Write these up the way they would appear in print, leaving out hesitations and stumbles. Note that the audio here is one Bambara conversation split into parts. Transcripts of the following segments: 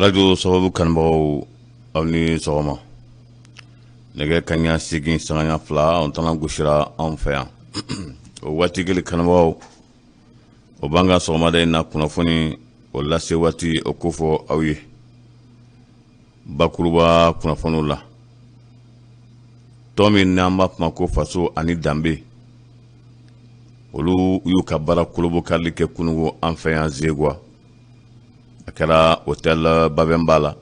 Arajo sababu kanubagaw, aw ni sɔgɔma. Nɛgɛ kaɲa 8:02, an tana gosira anw fɛ yan o waati kelen. Kanubagaw, o b'an ka sɔgɔmada in na kunnafoni o lase waati o kofɔ aw ye. Bakuruba kunnafoniw la, tɔn min n'an b'a kuma ko Faso ani Danbe, olu y'u ka baara kolobokarili kɛ kunungo an fɛ yan Zegwa. A kɛra hôtel Babɛnba la.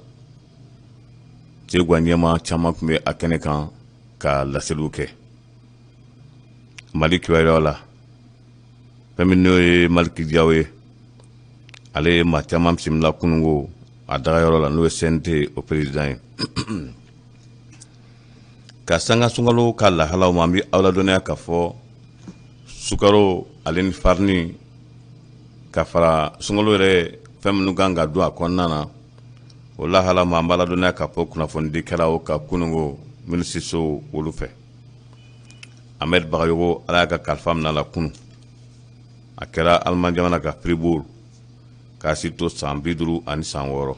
Zegwa ɲɛmaa caman tun bɛ a kɛnɛ kan ka laseliw kɛ. Mali kibaruyaw la, fɛn min n'o ye Maliki Jaw ye, ale ye maa caman bisimila kunungo a dagayɔrɔ la, n'o ye CNT o président ye. Ka sanga sunkalo ka lahalaw ma, an bɛ aw ladɔnniya k'a fɔ sukaro ale ni farini ka fara sunkalo yɛrɛ fɛn minnu kan ka don a kɔnɔna na, o lahala ma, an b'a ladɔnniya k'a fɔ kunnafonidi kɛra o ka kunungo minisiriso olu fɛ. Ahmed Bagayogo, Ala y'a ka kalifa minɛ a la kunun. A kɛra Aliman jamana ka Fribourg, k'a si to san 56.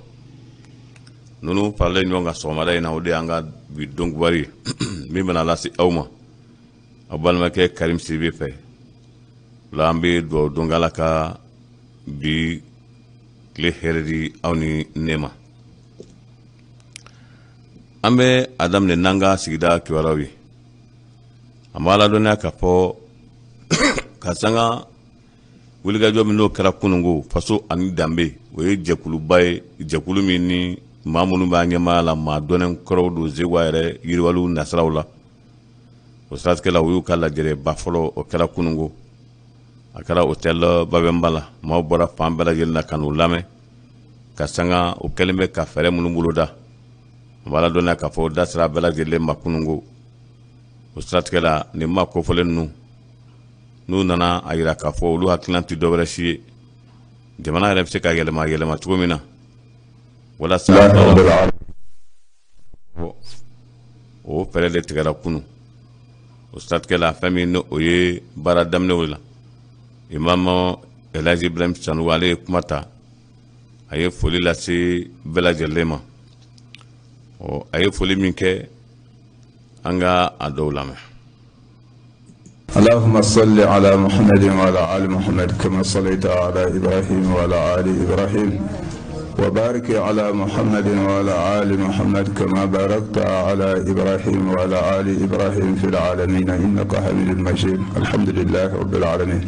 Ninnu faralen ɲɔgɔn kan sɔgɔmada in na, o de y'an ka bi don kibaru ye min bɛna lase aw ma aw balimakɛ Karim Sidibe fɛ la. An bɛ dugawu don Ala ka bi tile hɛrɛ di aw ni ne ma. An bɛ a daminɛ n'an ka sigida kibaruyaw ye. An b'a ladɔnniya k'a fɔ ka sanga wulikajɔ min n'o kɛra kunungo, Faso ani Danbe, o ye jɛkuluba ye, jɛkulu min ni maa minnu b'a ɲɛmaaya la, maa dɔnnen kɔrɔw don Zegwa yɛrɛ yiriwaliw nasiraw la. O siratigɛ la, u y'u ka lajɛrɛba fɔlɔ, o kɛra kunungo, a kɛra hôtel Babɛnba la. Maaw bɔra fan bɛɛ lajɛlen na ka n'u lamɛn ka sanga o kɛlen bɛ ka fɛɛrɛ minnu boloda. An b'a ladɔnniya k'a fɔ o da sera bɛɛ lajɛlen ma kunungo. O siratigɛ la, nin maa kofɔlen ninnu, n'u nana a yira k'a fɔ olu hakilina tɛ dɔwɛrɛ si ye, jamana yɛrɛ bɛ se ka yɛlɛma yɛlɛma cogo min na walasa o fɛɛrɛ de tigɛra kunun. O siratigɛ la, fɛn min o ye baara daminɛw la, Imam Elhaji Ibrahim Sanogo, ale ye kuma ta, a ye foli lase bɛɛ lajɛlen ma. Ɔ, a ye foli min kɛ, an ka a dɔw lamɛn. اللهم صل على محمد وعلى آل محمد كما صليت على إبراهيم وعلى آل إبراهيم، وبارك على محمد وعلى آل محمد كما باركت على إبراهيم وعلى آل إبراهيم في العالمين إنك حميد مجيد. الحمد لله رب العالمين.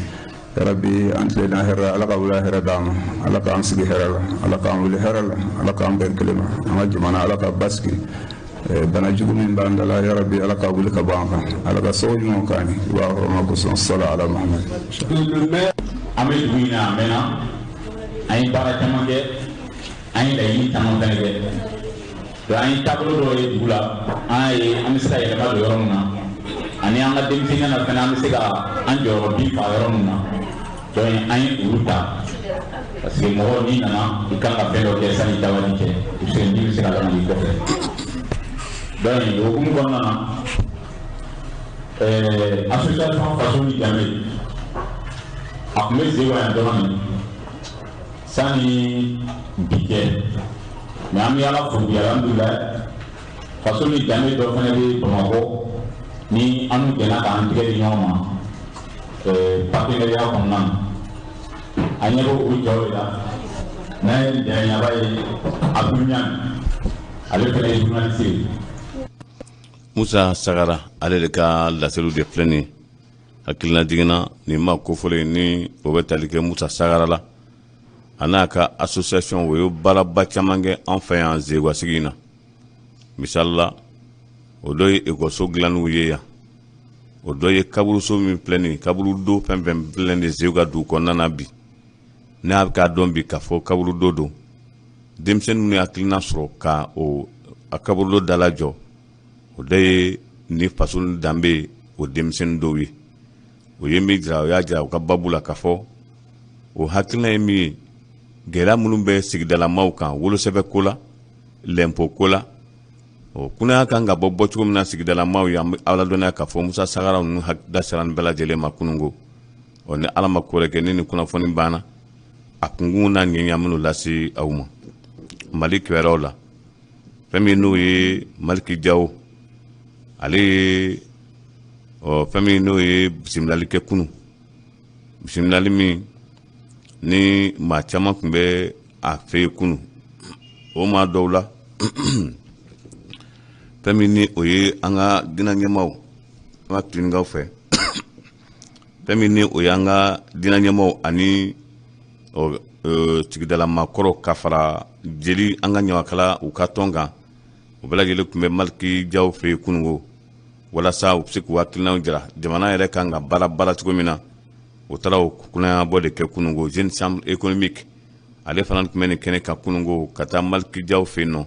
يا ربي، an tilenna hɛrɛ, Ala ka wula hɛrɛ d'an ma, Ala k'an sigi hɛrɛ la, Ala k'an wuli hɛrɛ la, Ala k'an bɛn kelen ma, an ka jamana, Ala ka basigi. Bana jugu min b'an da la, ya Rabbi, Ala ka wuli ka bɔ an kan, Ala ka sababu ɲuman k'an ye, i b'a hɔrɔma kosɔn. Sala ala Muhammad. An bɛ dugu in na a mɛnna, an ye baara caman kɛ, an ye laɲini caman fɛnɛ kɛ. Donc an ye taabolo dɔw ye dugu la, an y'a ye an bɛ se ka yɛlɛma don yɔrɔ min na, ani an ka denmisɛnninya na fɛnɛ, an bɛ se ka an jɔyɔrɔ bin fa yɔrɔ min na. Donc an ye olu ta, parce que mɔgɔ n'i nana, i kan ka fɛn dɔ kɛ sani i taa waati cɛ, i bɛ se n'i bɛ se ka lamɔ i kɔfɛ. Donc o hukumu kɔnɔna na, association Faso ni Danbe, a tun bɛ Zewa yan dɔrɔn de sani bi cɛ, mais an bɛ Ala fo bi, alhamdulilayi, Faso ni Danbe dɔ fana bɛ Bamakɔ ni an n'u jɛnna k'an tigɛ di ɲɔgɔn ma partenariat kɔnɔna na. An ɲɛ bɛ o jaw de la. N'an ye nin ja in, a b'a ye Abdul Ɲani, ale fana ye journaliste ye. Musa Sagara, ale de ka laseliw de filɛ nin ye. Hakilina jiginna, nin ma kofɔlen ni o bɛ tali kɛ Musa Sagara la, a n'a ka association, o ye baaraba caman kɛ an fɛ yan Zegwa sigi in na. Misali la, o dɔ ye ekɔliso dilanniw ye yan, o dɔ ye kaburuso min filɛ nin ye, kaburudo fɛn fɛn filɛ nin ye Zegwa dugu kɔnɔna na bi, n'a bɛ k'a dɔn bi k'a fɔ kaburudo don, denmisɛnnin minnu ye hakilina sɔrɔ ka o a kaburudo dalajɔ, o de ye ni Faso ni Danbe o denmisɛnnin dɔw ye. O ye min jira, o y'a jira u ka babu la k'a fɔ o hakilina ye min ye, gɛlɛya minnu bɛ sigidalamaw kan wolosɛbɛn ko la, lɛnpo ko la, o kunnaya kan ka bɔ bɔcogo min na sigidalamaw ye. An bɛ aw ladɔnniya k'a fɔ Musa Sagara ninnu da sera nin bɛɛ lajɛlen ma kunungo. Ɔ, ni Ala ma ko wɛrɛ kɛ, ni nin kunnafoni banna, a kunkun n'a ɲɛɲa minnu lase aw ma. Mali kibaruyaw la, fɛn min n'o ye Maliki Jawo, ale ye ɔ fɛn min n'o ye bisimilali kɛ kunun, bisimilali min ni maa caman tun bɛ a fɛ yen kunun. O maa dɔw la, fɛn min ni o ye an ka diinɛ ɲɛmaaw, an ka kilinikaw fɛ, fɛn min ni o ye an ka diinɛ ɲɛmaaw ani sigidala maakɔrɔ ka fara jeli an ka ɲamakala u ka tɔn kan, o bɛɛ lajɛlen tun bɛ Maliki Jaw fɛ yen kununko walasa u bɛ se k'u hakilinaw jira jamana yɛrɛ kan ka baara baara cogo min na. O taara o kunnayabɔ de kɛ kununko. Jeune Chambre économique, ale fana tun bɛ nin kɛnɛ kan kununko ka taa Maliki Jaw fɛ yen nɔ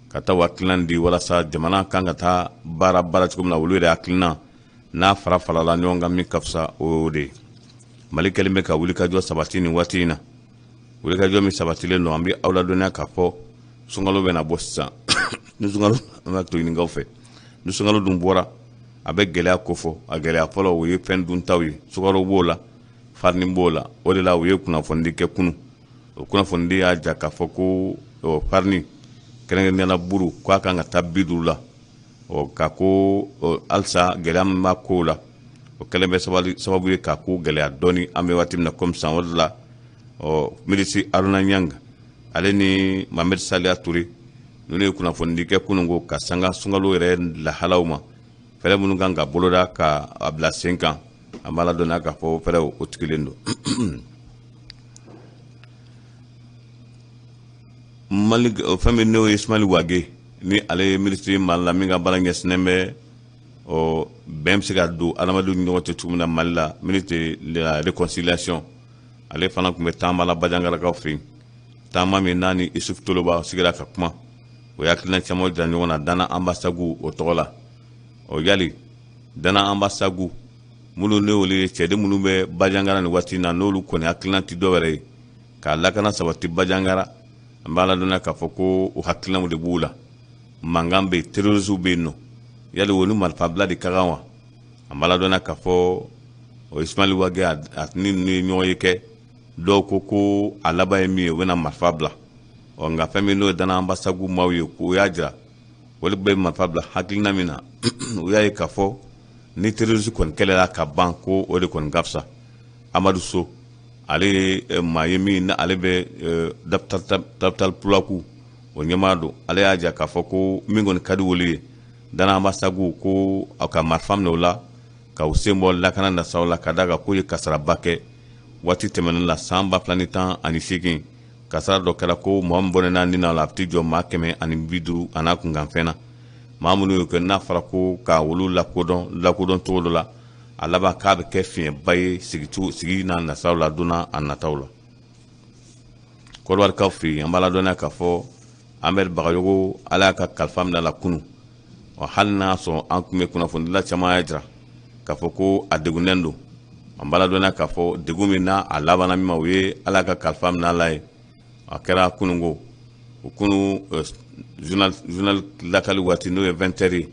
ka taa u hakilina di walasa jamana kan ka taa baara baara cogo min na, olu yɛrɛ hakilina n'a fara farala ɲɔgɔn kan min ka fisa, o de ye. Mali kɛlen bɛ ka wulikajɔ sabati nin waati in na, wulikajɔ min sabatilen don. An bɛ aw ladɔnniya k'a fɔ sunkalo bɛna bɔ sisan. Ni sunkalo, an b'a to ɲininkaw fɛ, ni sunkalo dun bɔra, a bɛ gɛlɛya kofɔ. A gɛlɛya fɔlɔ, o ye fɛn duntaw ye, sukaro b'o la, farini b'o la. O de la u ye kunnafonidi kɛ kunun. O kunnafonidi y'a jira k'a fɔ ko farini, kɛrɛnkɛrɛnnenya la buru, k'a kan ka taa 50 la. Ɔ ka ko halisa gɛlɛya min b'a ko la, o kɛlen bɛ sababu ye k'a ko gɛlɛya dɔɔni an bɛ waati min na komi sisan. O de la, ɔ minisiri Aruna Ɲang, ale ni Mohamed Saliya Ture, ninnu ye kunnafonidi kɛ kunun ko ka sanga sunkalo yɛrɛ lahalaw ma, fɛɛrɛ minnu kan ka boloda ka a bila sen kan. An b'a ladɔnniya k'a fɔ fɛɛrɛw o tigilen don. Mali, fɛn min n'o ye Ismaël Wagué, ni ale ye minisiri Mali la min ka baara ɲɛsinnen bɛ ɔ bɛn bɛ se ka don adamadenw ni ɲɔgɔn cɛ cogo min na Mali la, ministre de la Réconciliation, ale fana tun bɛ taama la Bajangarakaw fɛ yen, taama min n'a ni Isuf Toloba sigira ka kuma. O ye hakilina caman jira ɲɔgɔn na Dana Ambasagu o tɔgɔ la. Ɔ yali Dana Ambasagu minnu ne olu ye cɛden minnu bɛ Bajangara nin waati in na, n'olu kɔni hakilina tɛ dɔw yɛrɛ ye k'a lakana sabati Bajangara, an b'a ladɔnniya k'a fɔ ko o hakilinaw de b'u la. Mankan bɛ yen, terroristew bɛ yen nɔ, yali o ni marifabila de ka kan wa? An b'a ladɔnniya k'a fɔ o Ismaël Wagué a ni ninnu ye ɲɔgɔn ye kɛ. Dɔw ko ko a laban ye min ye, u bɛna marifa bila. Ɔ nka fɛn min n'o ye Dana Ambasagu maaw ye, o y'a jira olu bɛ marifa bila hakilina min na, u y'a ye k'a fɔ ni terroriste kɔni kɛlɛla ka ban, ko o de kɔni ka fisa. Amadu So, ale ye maa ye min ale bɛ Tabital Pulaku o ɲɛmaa don, ale y'a jira k'a fɔ ko min kɔni ka di olu ye, Dana Ambasagu, ko a ka marifa minɛ o la ka u sen bɔ lakana nasaw la, ka d'a kan k'u ye kasaraba kɛ waati tɛmɛnen la. San 2018, kasara dɔ kɛra ko mɔgɔ min bɔnɛna ni na la, a bɛ t'i jɔ maa 150 a n'a kunkanfɛn na. Maa minnu y'o kɛ, n'a fɔra ko ka olu lakodɔn lakodɔn cogo dɔ la, a laban k'a bɛ kɛ fiɲɛba ye sigi n'a nasaw la don a nataw la. Kɔdiwarikaw fɛ yen, an b'a ladɔnniya k'a fɔ Ahmed Bagayogo, ala y'a ka kalifa minɛ a la kunun. Ɔ hali n'a sɔrɔ an tun bɛ kunnafonidila caman y'a jira k'a fɔ ko a degunnen don, an b'a ladɔnniya k'a fɔ degun min n'a a labanna min ma, o ye ala ka kalifa minɛ a la ye. A kɛra kununko, o kunu journal lakali waati, n'o ye 20 heures ye.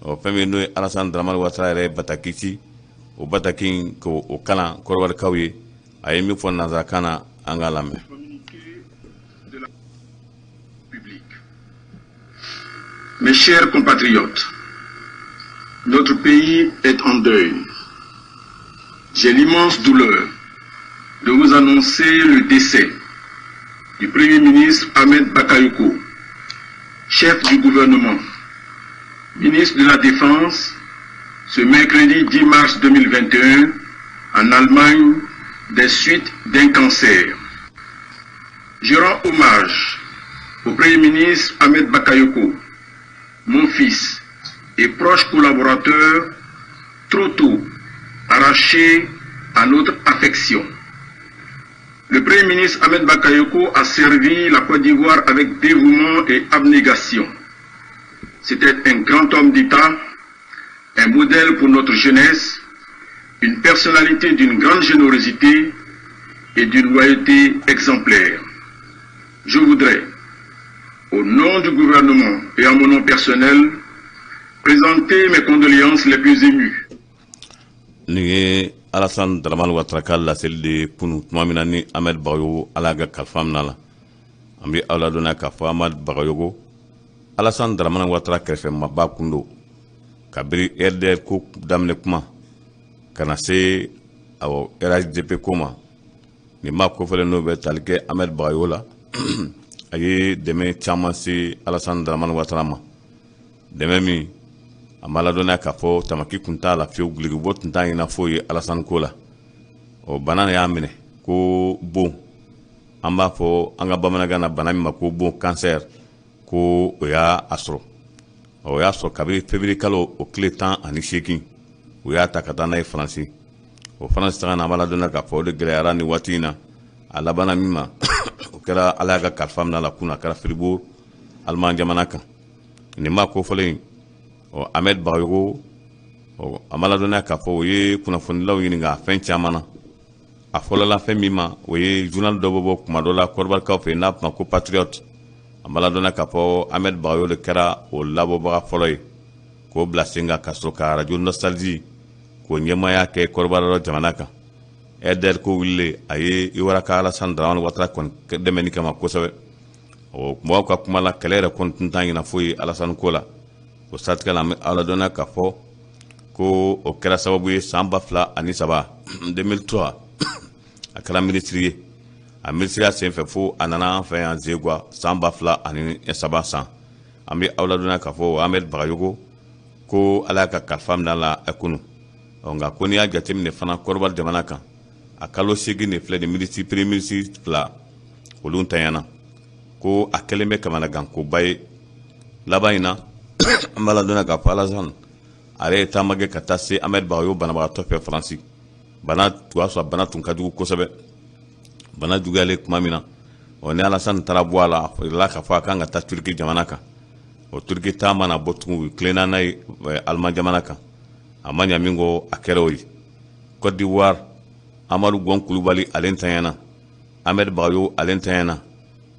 Ɔ fɛn min n'o ye Alassane Dramane Ouattara yɛrɛ ye bataki ci, o bataki in k'o kalan Kɔdiwarikaw ye. A ye min fɔ nanzarakan na, an k'a lamɛn. Mes chers compatriotes, notre pays est en deuil. J'ai l'immense douleur de vous annoncer le décès du Premier ministre Ahmed Bakayoko, chef du gouvernement, ministre de la Défense, ce mercredi 10 mars 2021 en Allemagne des suites d'un cancer. Je rends hommage au Premier ministre Ahmed Bakayoko, mon fils et proche collaborateur, trop tôt arraché à notre affection. Le Premier ministre Ahmed Bakayoko a servi la Côte d'Ivoire avec dévouement et abnégation. C'était un grand homme d'État, un modèle pour notre jeunesse, une personnalité d'une grande générosité et d'une loyauté exemplaire. Je voudrais, au nom du gouvernement et en mon nom personnel, présenter mes condoléances les plus émues. Nin ye Alassane Dramane Ouattara ka laseli de kunu, tuma min na ni Ahmed Bagayogo, ala ka kalifa minɛ la. An bɛ aw ladɔnniya k'a fɔ Amadu Bagayogo, Alassane Dramane Ouattara kɛrɛfɛmaba kun don kabiri RDR ko daminɛ kuma ka na se awɔ RHDP ko ma. Nin maa kofɔlen n'o bɛ tali kɛ Ahmed Bagayogo la, a ye dɛmɛ caman se Alassane Dramane Ouattara ma, dɛmɛ min a ma ladɔnniya k'a fɔ tamaki kun t'a la fiyewu, gilogibɔ tun t'a ɲɛna foyi ye Alassane ko la. Ɔ bana y'a minɛ ko bon, an b'a fɔ an ka bamanankan na bana min ma ko bon, cancer, ko o y'a sɔrɔ. O y'a sɔrɔ kabini février kalo o tile 18, u y'a ta ka taa n'a ye Faransi. O Faransi taga na, an b'a ladɔnniya k'a fɔ o de gɛlɛyara nin waati in na. A labanna min ma, o kɛra Ala y'a ka kalifa minɛ a la kunun, a kɛra Fribourg, Aliman jamana kan. Nin maa kofɔlen ɔ Ahmed Bagayogo, ɔ an b'a ladɔnniya k'a fɔ o ye kunnafonidilaw ɲininka fɛn caman na. A fɔlɔla fɛn min ma, o ye journal dɔ bɛ bɔ kuma dɔ la Kɔdiwarikaw fɛ yen n'a fɔ ma ko Patriote. An b'a ladɔnniya k'a fɔ Ahmed Bagayogo de kɛra o labɔbaga fɔlɔ ye k'o bila sen kan, ka sɔrɔ ka radio Nostalgie k'o ɲɛmaaya kɛ Kɔdiwari jamana kan. RDR ko wulilen, a ye Iwaraka Alassane Dramane Ouattara kɔni dɛmɛni kama kosɛbɛ. O mɔgɔw ka kuma la, kɛlɛ yɛrɛ kɔni tun t'an ɲɛna foyi ye Alassane ko la. O siratigɛ la, an bɛ aw ladɔnniya k'a fɔ ko o kɛra sababu ye san 2003, 2003, a kɛra minisiri ye. A minisiriya senfɛ fo a nana an fɛ yan Zegwa san 2003 san. An bɛ aw ladɔnniya k'a fɔ Ahmed Bagayogo ko Ala y'a ka kalifa minɛ a la kunun. Ɔ nka ko n'i y'a jateminɛ fana Kɔdiwari jamana kan, a kalo 8 de filɛ nin, minisiri, premier ministre fila olu ntanyana, ko a kɛlen bɛ kamanagankoba ye. Laban in na, an b'a ladɔnniya k'a fɔ Alassane ale ye taama kɛ ka taa se Ahmed Bagayogo banabagatɔ fɛ Faransi. Bana o y'a sɔrɔ bana tun ka jugu kosɛbɛ. Bana juguyalen tuma min na, ɔ ni Alassane taara bɔ a la, a yirala k'a fɔ a kan ka taa Turki jamana kan. O Turki taa mana bɔ tugun, u tilenna n'a ye Aliman jamana kan. A ma ɲa min kɔ, a kɛra o ye. Côte d'Ivoire, Amadu Gɔn Kulubali ale ntanyana, Ahmed Bagayogo ale ntanyana,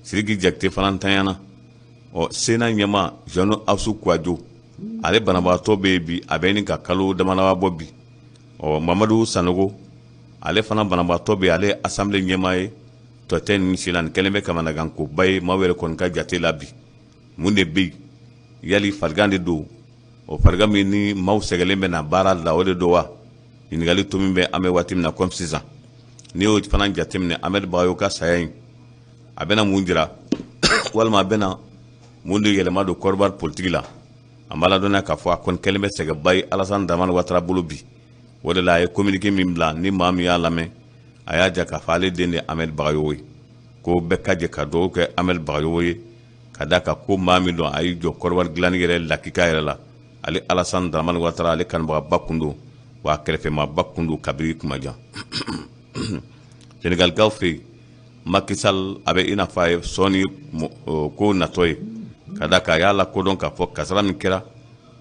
Sidiki Jakite fana ntanyana. Ɔ Sénat ɲɛmaa Jeannot Ahoussou Kouadio, ale banabagatɔ bɛ yen bi, a bɛ ɲini ka kalo damadama bɔ bi. Ɔ Mamadu Sanogo, ale fana banabagatɔ bɛ yen, ale ye assemblée ɲɛmaa ye. Tɔ tɛ nin si la, nin kɛlen bɛ kamanagankoba ye maaw yɛrɛ kɔni ka jate la bi. Mun de bɛ yen? Yali farigan de don? O farigan min ni maaw sɛgɛnlen bɛ na baara la, o de don wa? Ɲininkali to min bɛ an bɛ waati min na komi sisan, n'i y'o fana jateminɛ, Ahmed Bagayogo ka saya in, a bɛna mun jira walima a bɛna mun de yɛlɛma don Kɔdiwari politiki la? An b'a ladɔnniya k'a fɔ a kɔni kɛlen bɛ sɛgɛnba ye Alassane Dramane Ouattara bolo bi. O de la a ye communiqué min bila, ni maa min y'a lamɛn, a y'a jira k'a fɔ ale den de ye Ahmed Bagayogo ye, ko bɛɛ ka jɛ ka dugawu kɛ Ahmed Bagayogo ye, ka d'a kan ko maa min don, a y'i jɔ Kɔdiwari dilanni yɛrɛ lakika yɛrɛ la. Ale Alassane Dramane Ouattara, ale kanubagaba kun don, wa a kɛrɛfɛmaaba kun don kabiri kuma jan. Senegalikaw fɛ yen, Macky Sall a bɛ i n'a fɔ a ye sɔɔni ko natɔ ye, ka d'a kan a y'a lakodɔn k'a fɔ kasara min kɛra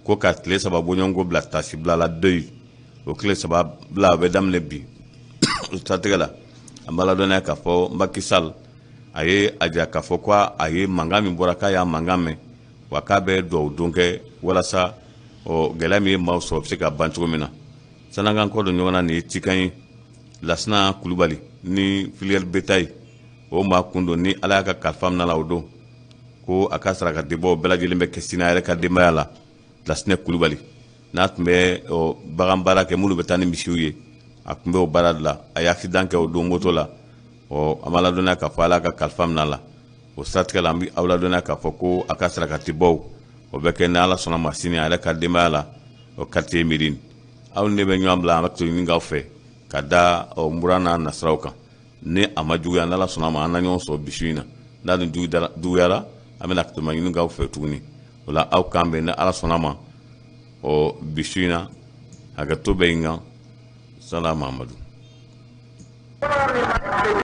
ko ka tile 3 bɔɲɔgɔnko bila tasibila la deuil, o tile 3 bila a bɛ daminɛ bi. O siratigɛ la, an b'a ladɔnniya k'a fɔ Macky Sall a ye a jira k'a fɔ ko a ye mankan min bɔra, k'a y'a mankan mɛn, wa k'a bɛ dugawu don kɛ walasa ɔ gɛlɛya min ye maaw sɔrɔ, o bɛ se ka ban cogo min na. San'an kɔ don ɲɔgɔn na, nin ye cikan ye Lasina Kulubali ni filière bétail, o maa kun don, ni Ala y'a ka kalifa minɛ la o don, ko a ka sarakatibɔ bɛɛ lajɛlen bɛ kɛ sini a yɛrɛ ka denbaya la. Lasinɛ Kulubali n'a tun bɛ bagan baara kɛ, minnu bɛ taa ni misiw ye, a tun bɛ o baara de la. A ye accident kɛ o don moto la. Ɔ an b'a ladɔnniya k'a fɔ Ala ka kalifa minɛ a la. O siratigɛ la, an bɛ aw ladɔnniya k'a fɔ ko a ka sarakatibɔw o bɛ kɛ ni Ala sɔnna ma sini a yɛrɛ ka denbaya la, o quartier Médine. Aw ni ne bɛ ɲɔgɔn bila, an bɛ to ɲini fɛ ka da mura n'a nasiraw kan. Ni a ma juguya, n'Ala sɔnna ma, an na ɲɔgɔn sɔrɔ bi su in na. N'a dun juguyara, an bɛna tuma ɲini k'aw fɛ tuguni. O la aw k'an bɛn ni Ala sɔnna ma ɔ bi su in na. Hakɛto bɛ yen kan. Sala Mahamadu.